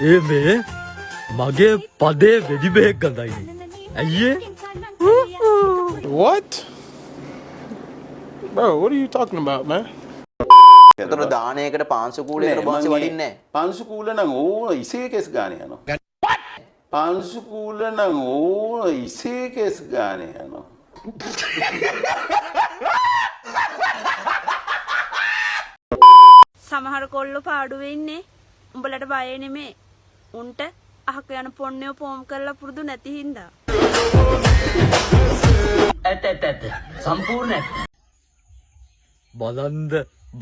ඒ මේ මගේ පදේ වෙඩි බෙහෙත් ගඳයිනේ. ඇයි ඒ? What? Bro, what are you talking about, man? එතකොට දානයකට පාංශු කූලයකට නෑ, වහන්සේ මං ඒ වඩින්නේ නැහැ. පංසු කූල නම් ඕන ඉසේ කෙස් ගානේ යනවා. පංසු කූල නම් ඕන ඉසේ කෙස් ගානේ යනවා. සමහර කොල්ලෝ පාඩුවේ ඉන්නේ උඹලට බය නෙමේ. උන්ට අහක යන පොන්නයෝ පෝම් කරලා පුරුදු නැති හින්දා. ඇත්ත ඇත්ත ඇත්ත සම්පූර්ණ ඇත්ත. බලන්ද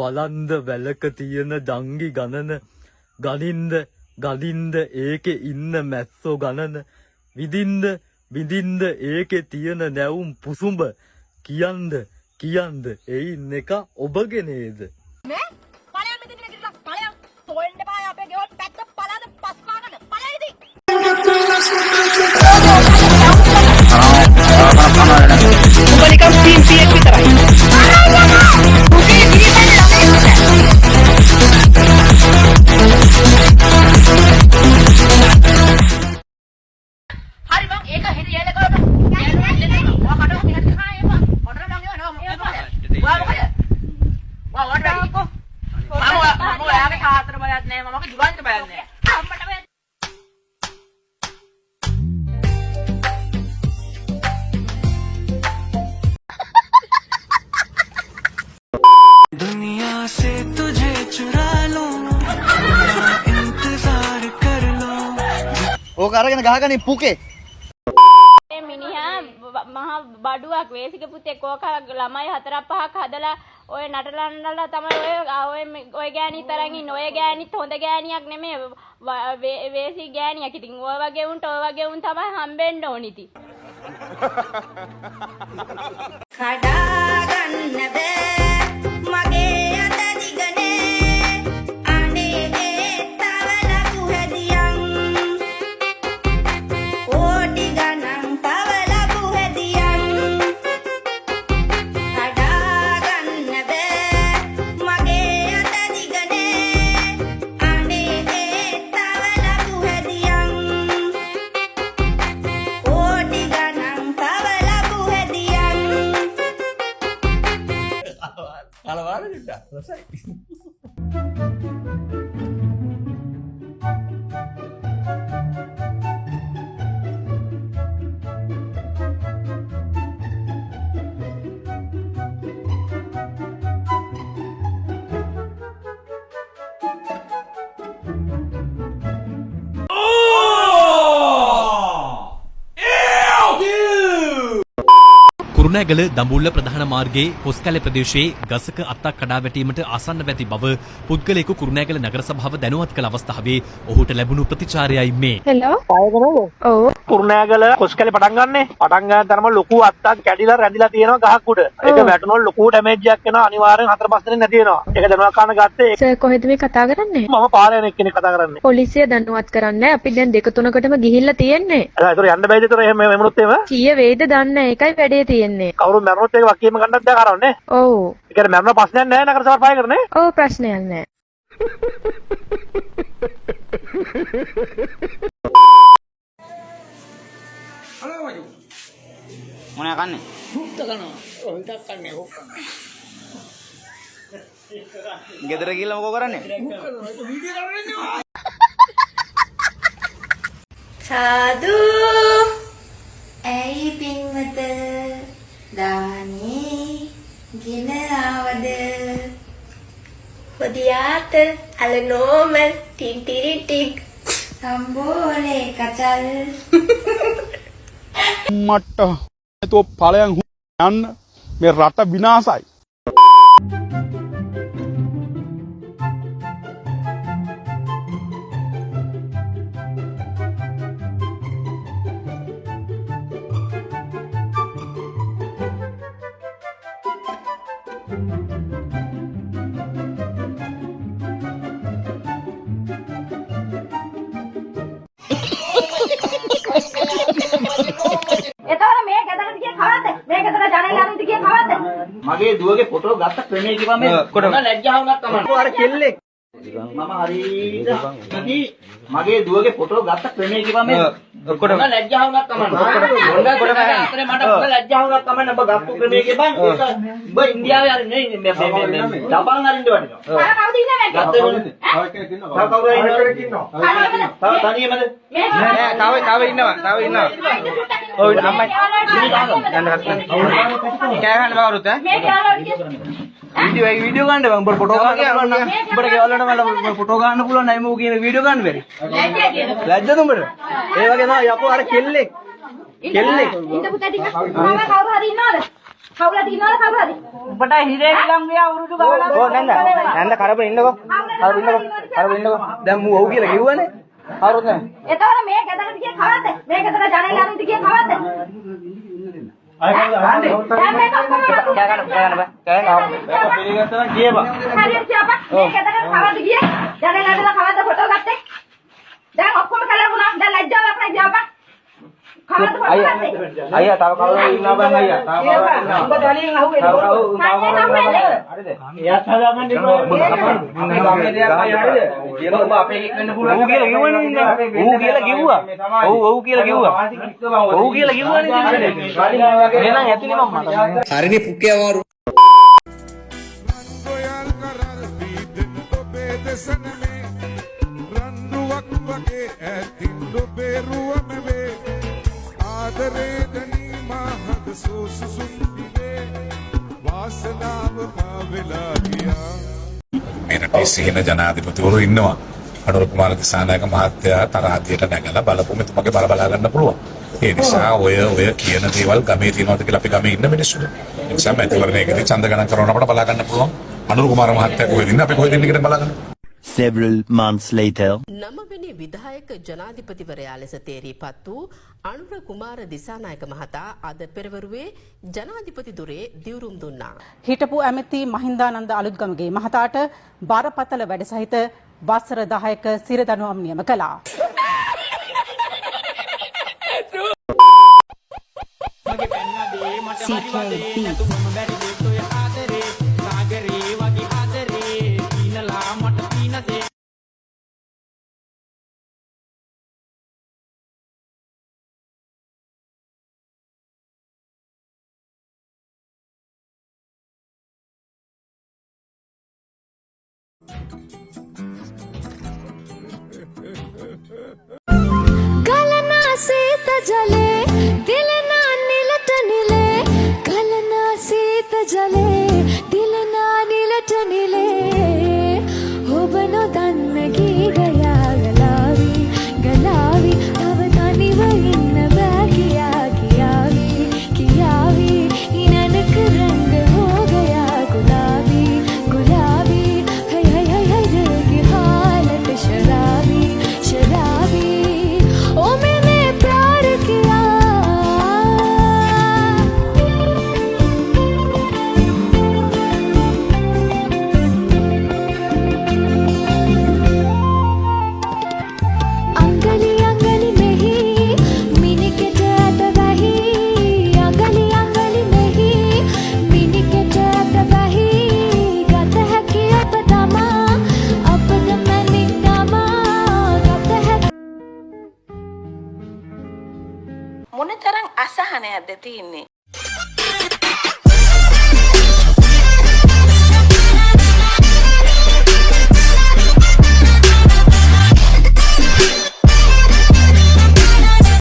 බලන්ද වැලක තියෙන ජංගි ගණන, ගනින්ද ගලින්ද ඒකේ ඉන්න මැස්සෝ ගණන, විදින්ද විඳින්ද ඒකේ තියෙන නැවුම් පුසුඹ, කියන්ද කියන්ද එයින් එක ඔබගේ නේද? මේ ඵලයන් මෙතන නැගිටලා ඵලයන් තෝරන්න එපා අපේ ගෙවල් පැත්ත පලාද පස් පාගන්න ඵලයන් ඉතින්. උඹ නිකන් පිම්පියෙක් විතරයි. උගේ ගිරිපන් ළමයෙක්. හරි බං ඒක හෙන යැල කරලා යැලුවා දෙන්න. ඔයා කඩව මෙහෙට කා එපා. කඩන නම් ඒවා නෝ එපා. ඔයා මොකද? ඔයා වට වැඩි. මම ඔයාගේ තාත්තට බයත් නෑ, මම ජුවන්ට බයත් නෑ. අම්මට බයත්. दुनिया से तुझे चुरा लूं, इंतजार कर लो। ඕක අරගෙන ගහගනින් පුකේ. මේ මිනිහා මහා බඩුවක් වේසික පුතෙක්. ඕක ළමයි හතරක් පහක් හදලා ඔය නටලා නටලා තමයි ඔය ඔය ගෑණි තරන් ඉන්නේ. ඔය ගෑණිත් හොඳ ගෑණියක් නෙමෙයි, වේසි ගෑණියක්. ඉතින් ඔය වගේ උන්ට ඔය වගේ උන් තමයි හම්බෙන්න ඕනි ඉතින්. කඩා ගන්න බෑ මගේ අත දිගනේ, අනේ ඒ තව ලබු හැදියන්, කෝටි ගණන් තව ලබු හැදියන්. කඩා ගන්න බෑ මගේ අත දිගනේ, අනේ ඒ තව ලබු හැදියන්, කෝටි ගණන් තව ලබු හැදියන්. කලවාර චුට්ටක් රසයි. කුරුණෑගල දඹුල්ල ප්‍රධාන මාර්ගයේ කොස්කැල ප්‍රදේශයේ ගසක අත්තක් කඩා වැටීමට ආසන්න ඇති බව පුද්ගලයෙකු කුරුණෑගල නගර සභාව දැනුවත් කළ අවස්ථාවේ ඔහුට ලැබුණු ප්‍රතිචාරයයි මේ. හෙලෝ. ඔව්. කුරුණෑගල කොස්කැලේ පටන් ගන්නෙ. පටන් ගන්න තරම ලොකු අත්තක් කැඩිලා රැඳිලා තියෙනවා ගහක් උඩ. ඒක වැටුනොත් ලොකු ඩැමේජ් එකක් එනවා, අනිවාර්යෙන් හතර පහ දෙනෙක් නැති වෙනවා. ඒක දැනුවත් කරන්න ගත්තේ. සර් කොහෙද මේ කතා කරන්නේ? මම පාරේ යන එක්කෙනෙක් කතා කරන්නේ. පොලිසිය දැනුවත් කරන්න අපි දැන් දෙක තුනකටම ගිහිල්ලා තියෙන්නේ. අර ඒතර යන්න බැයිද ඒතර එහෙම එමුණොත් එහෙම? කීය වෙයිද දන්නේ නැහැ. ඒකයි වැඩේ තියෙන්නේ. කවුරු මැරුණොත් ඒක වකීම ගන්නත් බෑ කරන්නේ. ඔව්. ඒ කියන්නේ මැරුණ ප්‍රශ්නයක් නෑ නගර සභාව පාය කරන්නේ. ඔව්, ප්‍රශ්නයක් නෑ. මොනවා කන්නේ? ගෙදර ගිහලා මොකෝ කරන්නේ? සාදු. ඇයි පින්වත දානේ ගෙන ආවද? පොඩි ආත අල නෝමල් ටින් ටිරි ටික් සම්බෝලේ කචල්. මට තෝ ඵලයන් යන්න, මේ රට විනාසයි. එතකොට මේ ගෙදරට ගියේ කවද්ද? මේ ගෙදර ජනේල අරින්න ගියේ කවද්ද? මගේ දුවගේ ෆොටෝ ගත්ත ක්‍රමයේ කිව්වා මේ මොන ලැජ්ජා වුණත් කමක්. අර කෙල්ලෙක්. මම හරියට මගේ දුවගේ ෆොටෝ ගත්ත ක්‍රමය කිව්වා මේ ඔක්කොටම ලැජ්ජාවක් කමන්න. ඔක්කොටම අතරේ මට මොන ලැජ්ජාවක් කමන්න ඔබ ගත්ත ක්‍රමය කියපන්. ඒක උඹ ඉන්දියාවේ හරි නෙවෙයි මේ මේ ජපාන් හරින්න වටිනවා. තව කවුද ඉන්නේ මේකේ? ගත්ත තව කෙනෙක් ඉන්නවා. තව කවුරු හරි ඉන්නවා. තව තනියමද? නෑ තව තව ඉන්නවා. තව ඉන්නවා. ඔව් අම්මයි කෑ ගහන්න බෑ කවුරුත් ඈ. මේ ගෙවල් වලට වීඩියෝ ඒ වීඩියෝ ගන්න බෑ. උඹට ෆොටෝ ගන්න පුළුවන් නම් උඹට ගෙවල් වලට මට ෆොටෝ ගන්න පුළුවන් නයි මූ කියන වීඩියෝ ගන්න බැරි. ලැජ්ජද උඹට? ඒ වගේ තමයි යකෝ අර කෙල්ලෙක්. කෙල්ලෙක්. ඉන්න පුතා ටික. මම කවුරු හරි ඉන්නවද? කවුරුහරි ඉන්නවද කවුරු හරි? උඹට හිරේ ලං ගියා අවුරුදු ගාණක්. ඔව් නැන්ද නැන්ද කරබන ඉන්නකෝ. කරබන ඉන්නකෝ. කරබන ඉන්නකෝ. දැන් මූ ඔව් කියලා කිව්වනේ. කවුරුත් නෑ. එතකොට මේ ගෙදරට ගියේ කවද්ද? මේ ගෙදර ජනේල අරින්න ගියේ කවද්ද? දැන් මේක ඔක්කොම කෑ ගන්න කෑ ගන්න බෑ. කෑ ගන්න. මේක පිළිගත්තා නම් කියපන්. හරියට කියපන්. මේ ගෙදරට කවද්ද ගියේ? ජනේල අරලා කවද්ද ෆොටෝ ගත්තේ? දැන් ඔක්කොම කලබුණා. දැන් ලැජ්ජාවක් නෑ කියපන්. කවද්ද ෆොටෝ ගත්තේ? අයියා තව කවුරු ඉන්නවා බං අයියා. තව කවුරු ඉන්නවා. උඹ තනියෙන් අහුවෙන්නේ. තව කවුරු තව කවුරු ඉන්නවා. හරිද? එයාත් හදාගන්න එපා. අපේ ගමේ දෙයක් අය හරිද? කියලා ඔබ අපේ එකෙක් වෙන්න පුළුවන්. ඌ කියලා කිව්වනේ ඉතින්. ඌ කියලා කිව්වා. ඔව් ඔව් කියලා කිව්වා. ඔව් කියලා කිව්වනේ ඉතින්. එහෙනම් ඇතිනේ මම මට. හරිනේ පුකේ අමාරු. මේ රටේ සිහින ජනාධිපතිවරු ඉන්නවා. අනුර කුමාර දිසානායක මහත්තයා තරහදියට නැගලා බලපු මෙතුමගේ බල බලා ගන්න පුළුවන්. ඒ නිසා ඔය ඔය කියන දේවල් ගමේ තියෙනවද කියලා අපි ගමේ ඉන්න මිනිස්සුනේ. ඒ නිසා මැතිවරණයකදී ඡන්ද ගණන් කරනකොට අපට බලා ගන්න පුළුවන්. අනුර කුමාර මහත්තයා කොහෙද ඉන්නේ අපි කොහෙද ඉන්නේ කියලා බලා ගන්න. Several months later. නවවෙනි විධායක ජනාධිපතිවරයා ලෙස තේරීපත් වූ අනුර කුමාර දිසානායක මහතා අද පෙරවරුවේ ජනාධිපති ධුරේ දිවුරුම් දුන්නා. හිටපු ඇමති මහින්දානන්ද අලුත්ගමගේ මහතාට බරපතල වැඩ සහිත වසර 10ක සිරදඬුවම් නියම කළා. CK Beats. ගලනා සීත ජලේ දිලනා නිලට නිලේ ගලනා සීත ජලේ දිලනා නිලට නිලේ ඔබ නොදන්න ගී ගයා ගලාවි ගලාවි තව තනිව ඉන්න බෑ කියා කියාවි කියාවි ඉනනක රංග හෝ ගයා ගුලාබි ගුලාබි හයි හයි හයි හයි දිල් की हालत शराबी शराबी ओ मैंने प्यार किया। අංගලි අංගලි මෙහි මිනිකෙට ඇත වැහි අංගලි අංගලි මෙහි මිනිකෙට ඇත වැහි ගත හැකි අප තමා අපට මැණික් තමා ගත හැකි මොනතරම් අසහනයක්ද තියෙන්නේ.